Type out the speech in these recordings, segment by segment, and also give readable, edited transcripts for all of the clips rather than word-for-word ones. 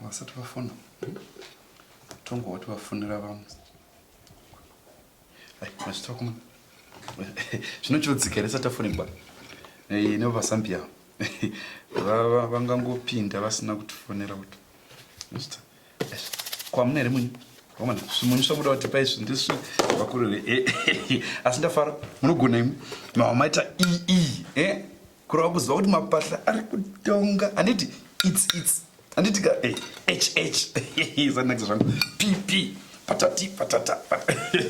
Vasati vafona. Tongowa tivafonera vamwe. Ai, mazvita vakomana. Zvinochodzika here sati tafonegwa? Eh, nevasambia. Vangangopinda vasina kutifonera kuti. Mazvita. Kwamuna here munyu? Vakomana, zvimunyu zvamuda kuti paizvi ndizvo vakuru here? Eh, asi ndafara munogona imwi. Mava maita ee eh? Kureva kuziva kuti mapahla ari kutonga. Handiti it's it's. Handiti ka eh, hh. Zanakisa zvangu. Pp patati patata.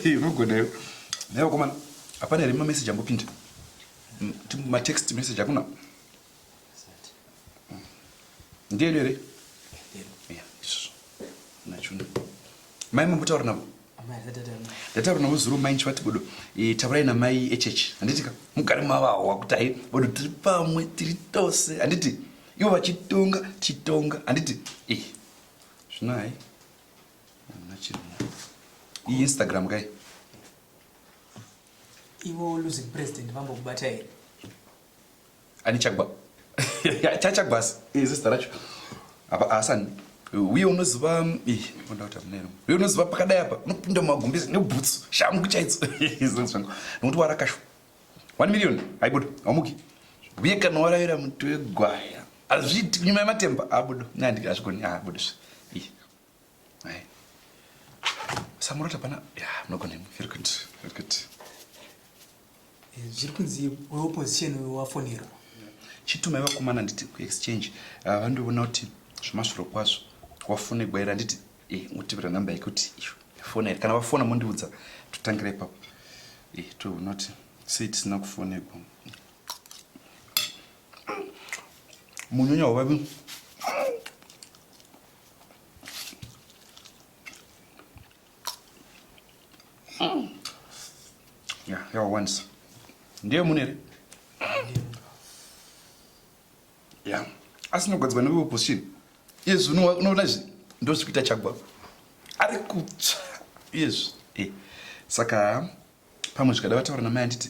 Munogona iwe. Nhai vakomana, hapana here mameseji ambopinda? Matext message hakuna? Ndiyedu here? Yeah, nachuna. Mai mambotaura navo? Ndataura navo zuro mai nchivati bodo e, taurai namai echechi handiti ka mugare mavahwa kuti hai bodo tiri pamwe tiri tose handiti ivo vachitonga tichitonga handiti e zvino hai hamuna chirimo iyi Instagram kai Ivo losing president vambokubata here? Ani chagwa chachagwasi eh, zita racho apa asani uye unoziva uye unoziva pakadai apa unopinda mumagumbezi nebhutsu shangu chaidzo zvangu nokuti warakashwa 1 million haibuda haumuki uye kana warayira muti wegwaya hazviiti nyuma yematemba abudo nandiki hazvigoni abudo zve samurota pana ya munogona very good very good Eh, zviri kunzi weopposition uyo wafonerwa chitumai vakomana nditi kuexchange ah, vandoona kuti zvemasviro kwazvo wafonegwa here handiti eh, utevera nhamba yekuti iyo fona here kana vafona mondiudza totangira ipapo eh, toona kuti sei tisina kufonegwa munyonya hwavavi Yeah, yakawandisa. Ndiye mune here? Yeah. Asi inogadzirwa neveopposition. Izvi unoona izvi ndozviri kuita chagwa. Ari kutsva izvi. Eh. Saka pamwe zvikada vataura namai anditi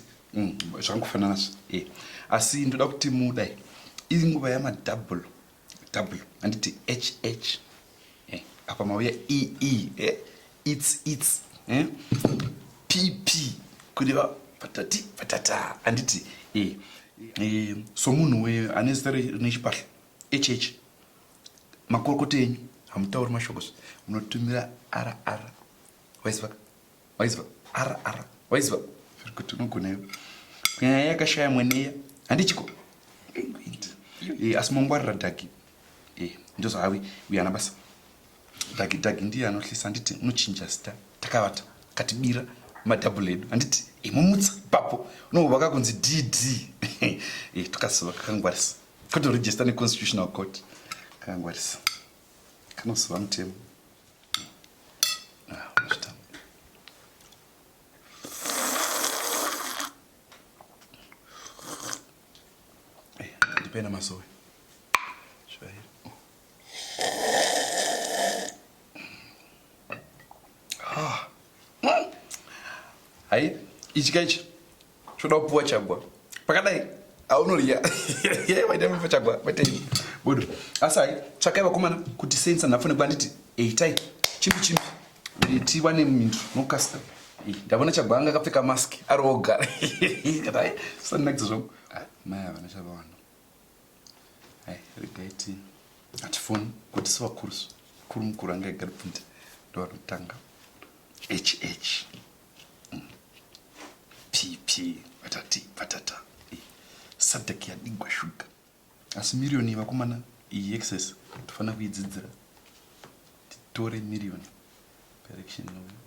zvakangofanana zve. Eh. Asi ndoda kuti mudai. Iri nguva yamadouble double anditi hh. Eh, apa mauya ee eh, its its eh, pp kureva patati patata handiti eh, eh, somunhu ane zita rine chipahla hh makorokota enyu hamutauri mashoko munotumira rr waiziva waiziva rr waiziva kuti unogona iwe kunyanya yakashaya mweneya handichiko eh, asi mongwarira dhagi eh, ndozvavi uyo ana basa dhagi dhagi ndiye anohlisa handiti unochinja zita takavata katibira madhabhul edu handiti eh, mumutsa ipapo unobva kakunzi dd eh, tokaziva kakangwarisa kotoregista neconstitutional court kakangwarisa kanoziva mutemo ah, eh, ndipena masowe ah. Hai, ichi kaichi choda kupuwa chagwa pakadai aunorya waita mufa chagwa waita bodo asi hai tsvakai vakomana kuti sensa nhafone kwanditi eitai chimbi chimbi tiwane mindu nokukasika ndavona chagwa anga akapfeka mask ari oga kati sanakidza zvangu ah, mai havana chavawana hai regai ti hatifoni kuti sevakuru kuru mukuru anga igari bvunza ndovanotanga hh pp vatati vatata sadek yadigwa shuga asi miriyoni vakomana iyi excess tofanira kuidzidzira titore miriyoni direction inouya.